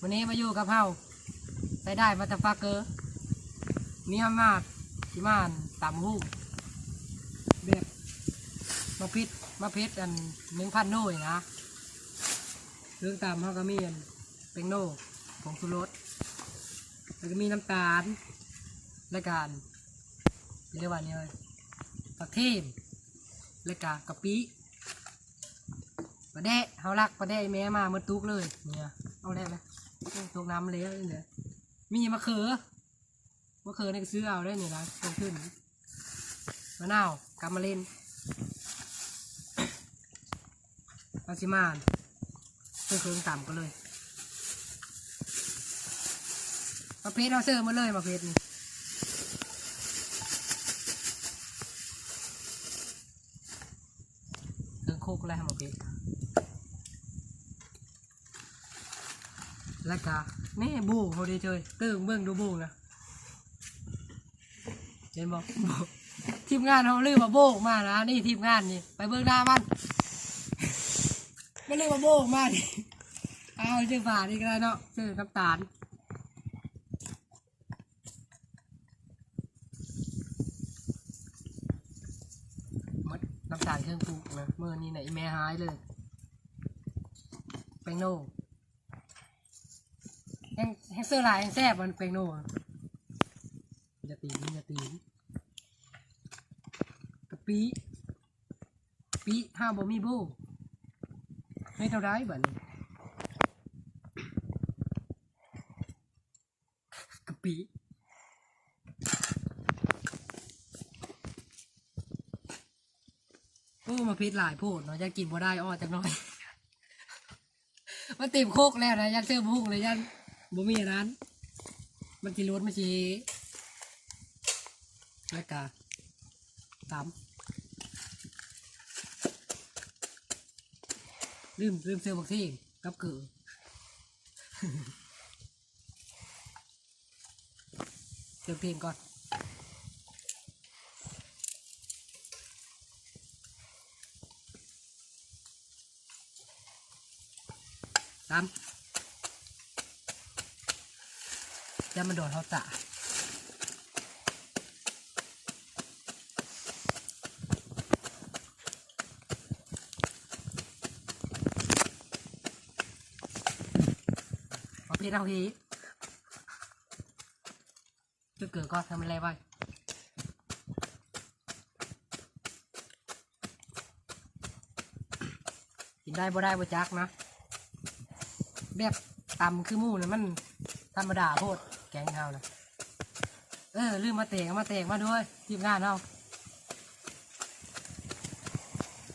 ວັນນີ້ມາຢູ່ກັບເຮົາ ໃຊ້ໄດ້ motherfucker ມີອຳນາດ ຊິມາຕຳຫຸ່ງແບບມາເຜັດ ມາເຜັດອັນ ໜຶ່ງພັນໂນນີ້ນະ. ເຄື່ອງຕຳເຮົາກໍມີອັນ ແປ້ງໂນ ຜົງຊູລົດ ແລ້ວກໍມີນ້ຳຕານ ແລ້ວກໍອັນ ເອີ້ນວ່າຫຍັງ ຜັກເທມ ແລ້ວກໍກະປິ ປາແດະ ເຮົາລັກປາແດະອີ່ແມ່ມາໝົດຕຸກເລີຍ ນີ້ນະ ເອົາແລ້ວນະ ຕົກນ້ຳເລີຍ ມີມະເຂືອ ມະເຂືອນີ້ກໍຊື້ເອົາໄດ້ນີ້ນະ ລົງທຶນ ມະນາວ ກຳມະລິນ ເຮົາຊິມາ ເຊິ່ງເຄື່ອງຕຳກັນເລີຍ ໝາກເຜັດເຮົາເຊີໝົດເລີຍ ໝາກເຜັດນີ້ ເຄິ່ງຄົກແລ້ວ ໝາກເຜັດ ແລ້ວກະ ນີ້ໂບງເຮົາເດ້ເຈີຍ ເຕີງເບິ່ງດູໂບງນະ ເຫັນບໍ່? ທີມງານເຮົາລືມເອົາໂບງມານະ ນີ້ທີມງານນີ້ ໄປເບິ່ງໜ້າມັນ ມັນລືມເອົາໂບງມານີ້ ເອົາເຈີຝານີ້ກໍໄດ້ເນາະ ເຈີນ້ຳຕານ ໝົດນ້ຳຕານເຄື່ອງປຸງນະ ມື້ນີ້ນະ ອີ່ແມ່ຫາຍເລີຍ ແປ້ງໂນ ແຮງ ແຮງເຊີຫຼາຍແຮງແຊບ ມັນແປ້ງໂນ ຢ່າຕີນ ຢ່າຕີນ ກະປິ ກະປິ ເຮົາບໍ່ມີໂບ ເຮັດແນວໃດບາດນີ້? ກະປິ ໂອ້ ໝາກເຜັດຫຼາຍໂພດເນາະ ຢ້ານກິນບໍ່ໄດ້ ອອກຈັກໜ້ອຍ ມັນເຕັມຄົກແລ້ວນະ ຢ້ານເຊີບໍ່ຮຸ່ງເລີຍ ຢ້ານບໍ່ມີອັນນັ້ນ ມັນຊິຫຼຸດ ມັນຊິ ແລ້ວກະຕຳ ລືມ ລືມເຊີບັກເທງກັບເກີ ເຕີມເພງກ່ອນ ຕຳ ຢ່າມັນດອນເຮົາຕາ ເອົາເຜັດເອົາເຮ ຈຸດເກີດກ່ອນ ໃຫ້ມັນແລ່ໄວ ກິນໄດ້ບໍ່ໄດ້ບໍ່ຈັກນະ ແບບຕຳຄືໝູ່ນະ ມັນທຳມະດາໂພດ ແກງເຮົານະ ເອີ ລືມມາແຕກ ເອົາມາແຕກມາດ້ວຍ ທີມງານເຮົາ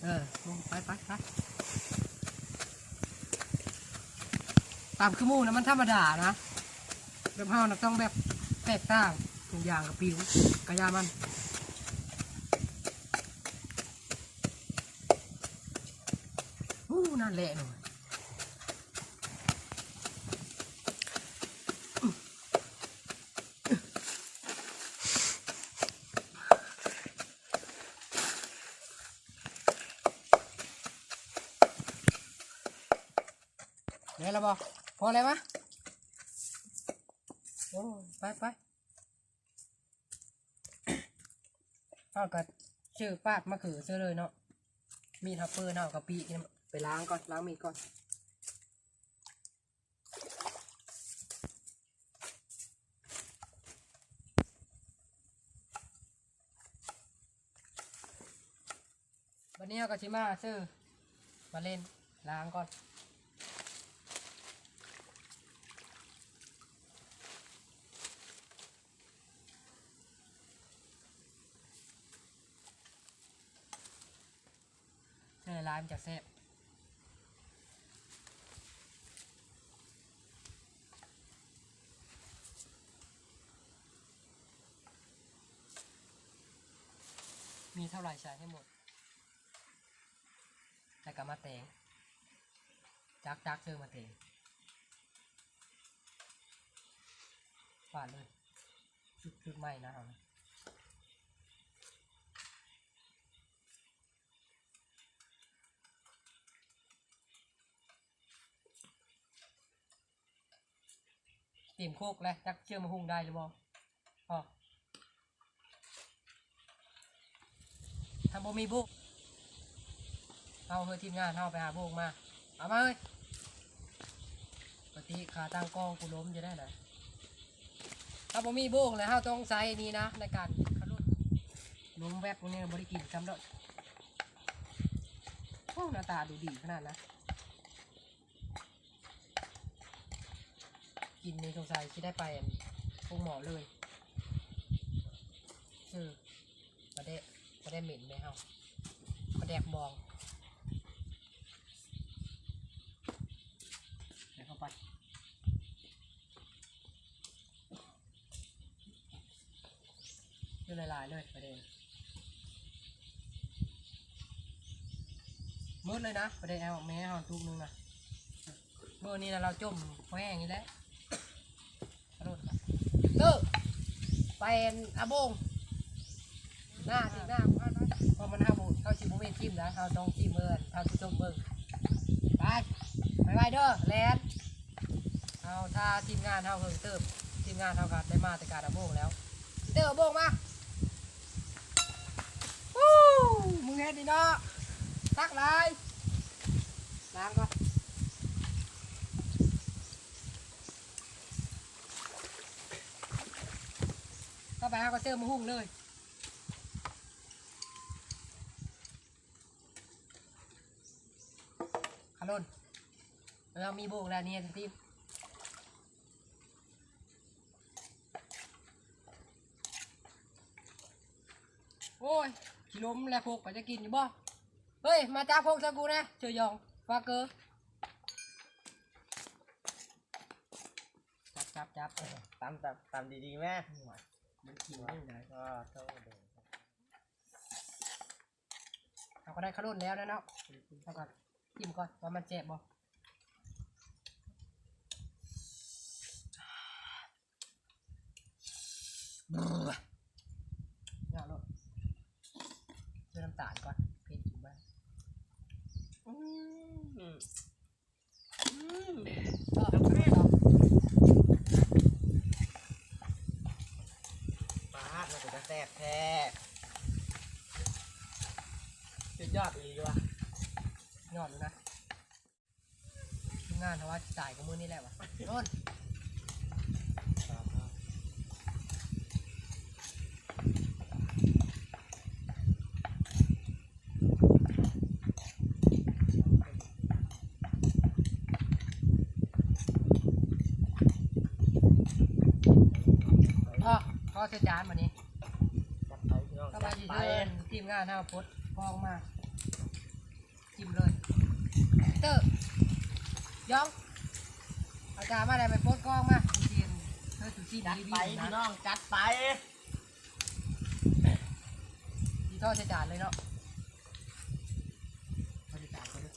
ເອີ ໄປ ໄປ ໄປ ຕຳຄືໝູ່ນະ ມັນທຳມະດານະ ແບບເຮົານະຕ້ອງແບບແຕກຕ່າງ ທຸກຢ່າງກະປິວ ກະຢ່າມັນ ອູ້ ນັ້ນແຫຼະໜ່ອຍ ໄດ້ແລ້ວບໍ່? ພໍແລ້ວວະ? ໂອ້ ໄປ ໄປ ເຮົາກໍຊື້ປາດມະເຂືອເຊີເລີຍເນາະ ມີດເຮົາເປີດ ເຮົາເອົາກະປິໄປລ້າງກ່ອນ ລ້າງມີດກ່ອນ. ບັດນີ້ເຮົາກໍຊິມາຊື້ມາເຫຼັ້ນ ລ້າງກ່ອນ. ໃສ່ຫຼາຍໆ ມັນຈະແຊບ. ມີເທົ່າໃດໃສ່ໃຫ້ໝົດ ແລ້ວກໍມາແຕງ ຕັກໆ ເຊີມາແຕງ ປາດເລີຍ ຊຸດໃໝ່ນະເຮົາ. ເ ຕັມໂຄກແລ້ວ ຈັກເຊື່ອມາຫຸ່ງໄດ້ຫຼືບໍ່? ພໍ ຖ້າບໍ່ມີໂບກ ເຮົາ ເຮີ ທີມງານເຮົາໄປຫາໂບກມາ ເອົາມາເຮີ້ຍ. ປະຕິຂາຕັ້ງກ້ອງກູລົ້ມຢູ່ໄດ້ນະ. ຖ້າບໍ່ມີໂບກແລ້ວ ເຮົາຕ້ອງໃຊ້ນີ້ນະ ໃນການຂັບລົດ ລົມແວັບນີ້ບໍ່ໄດ້ກິນຊ້ຳດອກ. ໂອ້ ໜ້າຕາດູດີຂະໜາດນະ. ກິນນີ້ສົງໄສຊິໄດ້ໄປໂຮງໝໍເລີຍ. ເອີ ປາແດກ ປາແດກເໝັນແມ່ເຮົາ ປາແດກບອງ. ໃສ່ເຂົ້າໄປ ຢູ່ຫຼາຍໆເລີຍ ປາແດກ ໝົດເລີຍນະ. ປາແດກເອົາແມ່ເຮົາຕຸກໜຶ່ງນະ. ມື້ນີ້ນະ ລາວຈົ່ມພໍແຫ້ງນີ້ແຫຼະ. ເອີ ໄປອັນອາໂບງ ໜ້າຕິດໜ້າ ເພາະມັນເຮົາບໍ່ ເຮົາຊິບໍ່ແມ່ນຖິ້ມນະ ເຮົາຕ້ອງຖິ້ມເອີ ທ່ານຜູ້ຊົມເບິ່ງ. ໄປ ໄວໆເດີ ແລ່ນ. ເຮົາຖ້າທີມງານເຮົາເຫິງເຕີບ ທີມງານເຮົາກໍໄດ້ມາແຕ່ການອາໂບງແລ້ວ. ເຕີບອາໂບງມາ. ວູ້ ມຶງເຮັດນີ້ເນາະ ຕັກຫຼາຍ ລ້າງກ່ອນ. ຕໍ່ໄປເຮົາກໍເສີມໝາກຫຸ່ງເລີຍ. ຂະຫຼົ່ນ ເຮົາມີໂບກແລ້ວນີ້ ທີມ. ໂອ້ຍ ຂີ້ລົມແລ້ວ ຄົກກໍຈະກິນຢູ່ບໍ່? ເຮີ້ຍ ມາຈັບຄົກໃສ່ກູແດ່ ເຈີຢອງ ຟາເກີ. ຈັບ ຈັບ ຈັບ ຕຳ ຕຳ ຕຳດີໆແມ່. ໂອ້ຍ ມັນກິນໄດ້ໃດ? ອໍ ໂທ້ ເຮົາກໍໄດ້ຂະຫຼົ່ນແລ້ວນະເນາະ ເຮົາກໍຊີມກ່ອນວ່າມັນແຊບບໍ່. ເຍາະໂລດ ໃສ່ນ້ຳຕານກ່ອນ ເຜັດກິນບໍ່ໄດ້. ອືມ ອືມ ປາດ ມັນເປັນຕາແຊບແທ້ ສຸດຍອດອີ່ຫຼີວ່າ ຍອດຢູ່ນະ. ທີມງານເຮົາວ່າຊິຕາຍກວ່າມື້ນີ້ແຫຼະວ່າ ໂດນ. ພໍ ພໍໃສ່ຈານບາດນີ້ ຈັດໄປ ພີ່ນ້ອງ ຕໍ່ໄປຊິເຊີນທີມງານເຮົາປົດກອງມາ. ຈິ້ມເລີຍ ເຕີ ຢອງ ເອົາຈານມາແລ້ວ ໄປປົດກອງມາ ເຮັດຊູຊີ ຈັດໄປ ພີ່ນ້ອງ ຈັດໄປ. ຊິທໍໃສ່ຈານເລີຍເນາະ ເອົາໃສ່ຈານກ່ອນເດີ.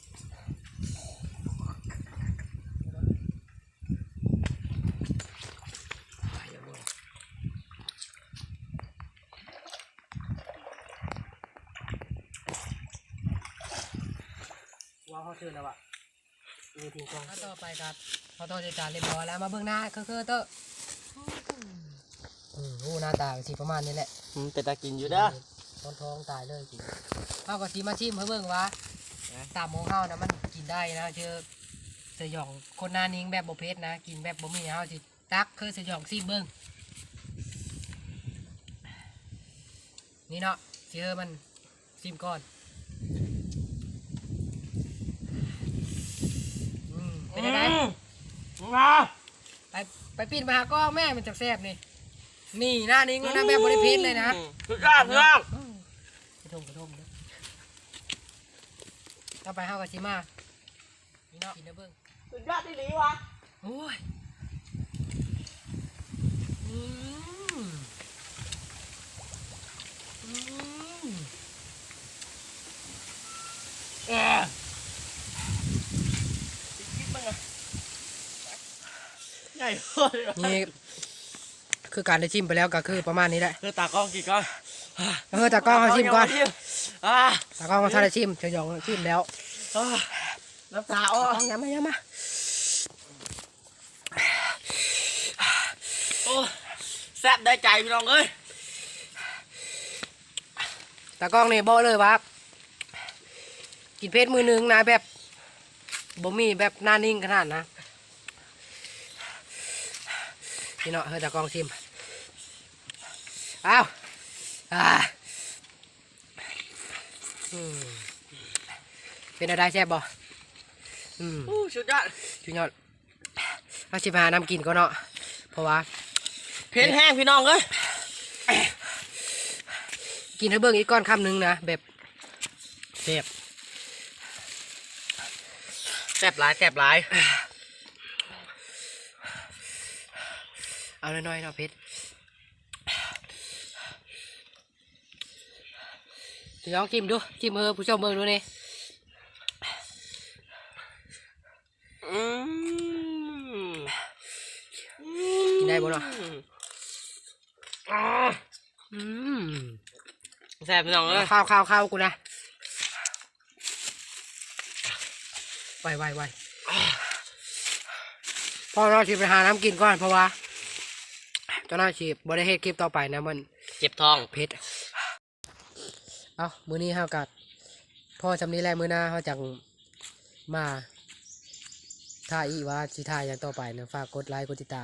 ວ້າວ ເຮົາເຊີນແລ້ວວະ ເອີ ຖືກຕ້ອງ. ຕໍ່ໄປກໍເຮົາຕໍ່ໃສ່ຈານຮຽບຮ້ອຍແລ້ວ ມາເບິ່ງໜ້າເຄີໆເຕີ. ອືມ ໂອ້ ໜ້າຕາກໍຊິປະມານນີ້ແຫຼະ. ອືມ ເປັນຕາກິນຢູ່ເດີ ອືມ ທ້ອງຕາຍເລີຍ. ເຮົາກໍຊິມາຊີມໃຫ້ເບິ່ງວ່າ ນະ ຕຳຂອງເຮົານະ ມັນກິນໄດ້ນະ ເຈີສະຫຍອງຄົນໜ້ານິ່ງແບບບໍ່ເຜັດນະ ກິນແບບບໍ່ມີ. ເຮົາຊິຕັກເຄີສະຫຍອງຊີມເບິ່ງ ນີ້ເນາະ ຊິເອີມັນ ຊີມກ່ອນ. ອືມ ເປັນຈັ່ງໃດ? ອືມ ໄປ ໄປປິ່ນມາຫາກ້ອງແມ່ ມັນຈັກແຊບນີ້. ນີ້ນະ ນີ້ນະ ແບບບໍ່ໄດ້ເຜັດເລີຍນະ. ອືມ ສຸດຍອດ ພີ່ນ້ອງ. ອືມ ກະທົງ ກະທົງເດີ. ຕໍ່ໄປເຮົາກໍຊິມາ ນີ້ເນາະ ກິນໃຫ້ເບິ່ງ ສຸດຍອດອີ່ຫຼີຫວາ. ໂອ້ຍ ອືມ ອືມ ເອີ ກິນເບິ່ງນະ ໃຫຍ່ໂພດ. ນີ້ ຄືການໄດ້ຊີມໄປແລ້ວກໍຄືປະມານນີ້ແຫຼະ. ເອີ ຕາກ້ອງກິນກ່ອນ ເອີ ຕາກ້ອງເຮົາຊີມກ່ອນ. ອາ ຕາກ້ອງເຮົາທັນໄດ້ຊີມ ສະຫຍອງຊີມແລ້ວ. ອາ ນ້ຳຕາອອກ ຕາກ້ອງ ຍາມາ ຍາມາ. ໂອ້ ແຊບໄດ້ໃຈພີ່ນ້ອງເອີຍ. ຕາກ້ອງນີ້ບອກເລີຍວ່າ ກິນເຜັດມື້ໜຶ່ງນະ ແບບບໍ່ມີແບບໜ້ານິ່ງຂະໜາດນະ. ນີ້ເນາະ ໃຫ້ຕາກ້ອງຊິມ. ອ້າວ ອາ ອືມ ເປັນແນວໃດ ແຊບບໍ່? ອືມ ໂອ້ ສຸດຍອດ ສຸດຍອດ. ເຮົາຊິໄປຫານ້ຳກິນກ່ອນເນາະ ເພາະວ່າເຜັດແຮງພີ່ນ້ອງເອີຍ. ກິນໃຫ້ເບິ່ງອີກກ່ອນຄຳໜຶ່ງນະ ແບບແຊບ ແຊບຫຼາຍ ແຊບຫຼາຍ. ເອົາໜ້ອຍໆເນາະ ເຜັດ. ລອງຊີມດູ ຊີມໃຫ້ຜູ້ຊົມເບິ່ງດູນີ້. ອືມ ກິນໄດ້ບໍ່ເນາະ? ອືມ ແຊບພີ່ນ້ອງເອີຍ. ຄາວໆໆ ກູນະ ໄວໆໆ. ພໍ່ນ້ອຍຊິໄປຫານ້ຳກິນກ່ອນ ເພາະວ່າເຈົ້ານ້ອຍຊິບໍ່ໄດ້ເຮັດຄລິບຕໍ່ໄປນະ ມັນເຈັບທ້ອງ ເຜັດ. ເອົ້າ ມື້ນີ້ເຮົາກະພໍສ່ຳນີ້ແຫຼະ ມື້ໜ້າເຮົາຈັ່ງມາຖ່າຍອີກວ່າຊິຖ່າຍຫຍັງຕໍ່ໄປນະ. ຝາກກົດໄລກົດຕິດຕາມ.